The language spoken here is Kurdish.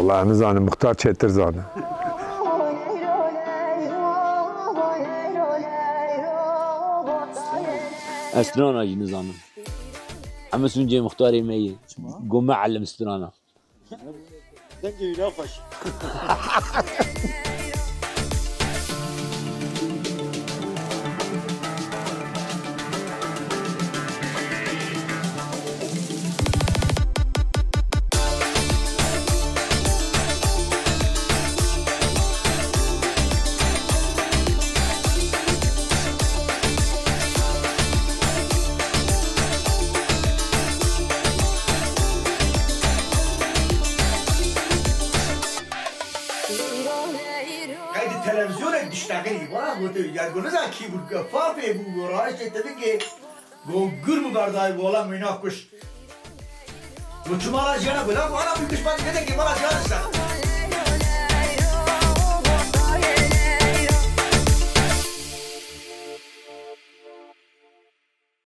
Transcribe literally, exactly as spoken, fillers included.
Valla nizanim, Muxtar çêtir zane. Ez strana jî nizanim. Em sûncê Muxtarê me yê. Go me elim strana. Dengê wî ne xweş. Qey di televîzyonek diştexilî, wala gote, ya go niza kî bû, fafê bû, go raştê tevingê, go gur bû berdayî, go wala mîna kuşt. Go çû mala jiyana, go la, wala bû kuşt, badi nedekê mala jiyana ser.